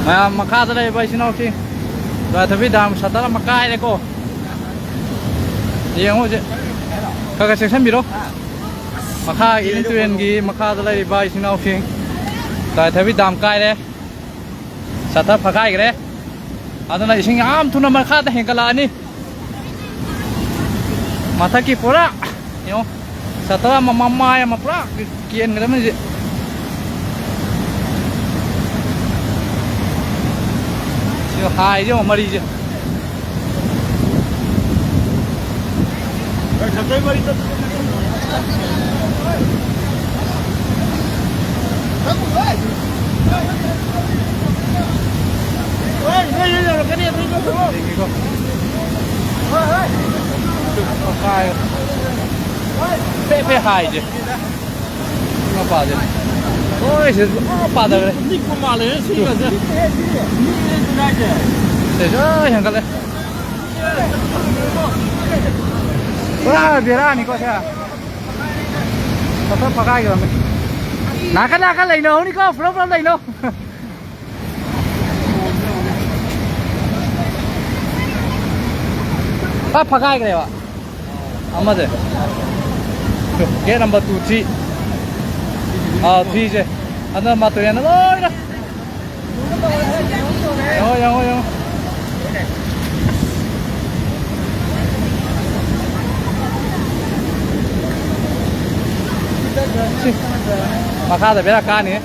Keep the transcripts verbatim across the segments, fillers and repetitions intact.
ꯃꯌꯥꯝ ꯃꯈꯥꯗ ꯂꯩꯔꯤꯕ ꯏꯆꯤꯟ ꯏꯅꯥꯎꯁꯤꯡ, ꯗꯨꯔꯥꯏꯊꯕꯤ ꯗꯥꯝ ꯁꯇꯔ ꯑꯃ ꯀꯥꯏꯔꯦꯀꯣ꯫ ꯌꯦꯡꯉꯨ ꯍꯧꯖꯤꯛ꯫ ꯈꯔ ꯈꯔ ꯆꯦꯛꯁꯤꯟꯕꯤꯔꯣ꯫ ꯃꯈꯥ ꯏꯂꯤꯟ ꯇꯨꯔꯦꯜꯒꯤ ꯃꯈꯥꯗ ꯂꯩꯔꯤꯕ ꯏꯆꯤꯟ ꯏꯅꯥꯎꯁꯤꯡ, ꯗꯨꯔꯥꯏꯊꯕꯤ ꯗꯥꯝ ꯀꯥꯏꯔꯦ꯫ ꯁꯇꯔ ꯐꯛꯀꯥꯏꯈ꯭ꯔꯦ꯫ ꯑꯗꯨꯅ ꯏꯁꯤꯡ ꯌꯥꯝ ꯊꯨꯅ ꯃꯈꯥꯗ ꯍꯦꯟꯒꯠꯂꯛꯑꯅꯤ꯫ ꯃꯊꯛꯀꯤ ꯄꯨꯔꯥ ꯌꯦꯡꯉꯣ, ꯁꯇꯔ ꯑꯃ ꯃꯃꯥꯏ ꯑꯃ ꯄꯨꯔꯥ ꯀꯦꯟꯈ꯭ꯔꯕꯅꯤ ꯍꯧꯖꯤꯛ꯫ ꯁꯤ ꯍꯥꯏꯁꯦ ꯌꯦꯡꯉꯣ, ꯃꯔꯤꯁꯦ꯫ ꯄꯦ ꯄꯦ ꯍꯥꯏꯁꯦ꯫ ꯃꯄꯥꯁꯦ꯫ ꯍꯣꯏ, ꯁꯤ ꯑꯥ ꯄꯥꯗꯈ꯭ꯔꯦ꯫ ꯅꯤꯛꯄ ꯃꯥꯜꯂꯦ ꯁꯤꯒꯁꯦ꯫ ꯁꯤꯁꯨ ꯑꯥ ꯍꯦꯟꯒꯠꯂꯦ꯫ ꯄꯨꯔꯥ ꯕꯦꯔꯥꯅꯤꯀꯣ ꯁꯦ꯫ ꯐꯖꯅ ꯐꯒꯥꯏꯈ꯭ꯔꯕꯅꯤ꯫ ꯅꯥꯀꯟ ꯅꯥꯀꯟ ꯂꯩꯅꯍꯧꯅꯤꯀꯣ, ꯄꯨꯂꯞ ꯄꯨꯂꯞ ꯂꯩꯅꯧ꯫ ꯐ ꯐꯒꯥꯏꯈ꯭ꯔꯦꯕ ꯑꯃꯁꯦ꯫ Gate number two, three꯫ ꯑꯥ, three ꯁꯦ꯫ ꯍꯟꯗꯛ ꯃꯇꯨꯔꯦꯟꯗ ꯂꯣꯏꯅ꯫ ꯌꯦꯡꯉꯣ, ꯌꯦꯡꯉꯣ, ꯌꯦꯡꯉꯣ꯫ ꯁꯤ ꯃꯈꯥꯗ ꯕꯦꯔꯥ ꯀꯥꯅꯤ꯫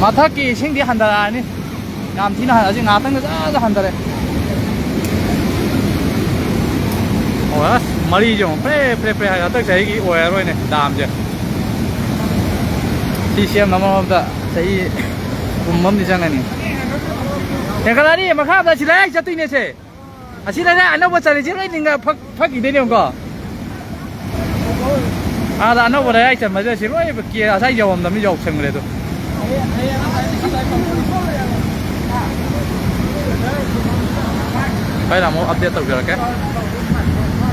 ꯃꯊꯛꯀꯤ ꯏꯁꯤꯡꯗꯤ ꯍꯟꯊꯔꯛꯑꯅꯤ꯫ ꯌꯥꯝ ꯊꯤꯅ ꯍꯟ-, ꯍꯧꯖꯤꯛ ꯉꯥꯏꯍꯥꯛꯇꯪꯗ ꯖꯔ ꯖꯔ ꯍꯟꯊꯔꯦ꯫ ꯑꯣ, ꯑꯁ, ꯃꯔꯤꯁꯦ ꯑꯃꯨꯛ ꯄ꯭ꯔꯦ ꯄ꯭ꯔꯦ ꯄ꯭ꯔꯦ ꯍꯥꯏ꯫ ꯍꯟꯗꯛ ꯆꯍꯤꯒꯤ ꯑꯣꯏꯔꯔꯣꯏꯅꯦ ꯗꯥꯝꯁꯦ꯫ ꯁꯤ ꯁꯦꯝꯅꯕ ꯍꯣꯠꯅꯕꯗ ꯆꯍꯤ ꯀꯨꯝ ꯑꯃꯗꯤ ꯆꯪꯒꯅꯤ꯫ ꯍꯦꯟꯒꯠꯂꯛꯑꯅꯤ, ꯃꯈꯥꯗ ꯁꯤ ꯂꯩꯔꯥꯏ ꯆꯠꯇꯣꯏꯅꯦ ꯁꯦ꯫ ꯑꯁꯤ ꯂꯩꯔꯥꯏ ꯑꯅꯧꯕ ꯆꯜꯂꯤꯁꯤ ꯂꯣꯏ ꯅꯤꯡꯒ ꯐꯛ-, ꯐꯛꯈꯤꯗꯣꯏꯅꯦꯕꯀꯣ꯫ ꯑꯥꯗ ꯑꯅꯧꯕ ꯂꯩꯔꯥꯏ ꯆꯟꯕꯁꯦ ꯁꯤ ꯂꯣꯏ ꯀꯦ-, ꯉꯁꯥꯏ ꯌꯧꯔꯝꯗꯕꯅꯤ, ꯌꯧꯁꯟꯈ꯭ꯔꯦ ꯑꯗꯣ꯫ ꯑꯩꯅ ꯑꯃꯨꯛ ꯑꯞꯗꯦꯠ ꯇꯧꯖꯔꯛꯀꯦ꯫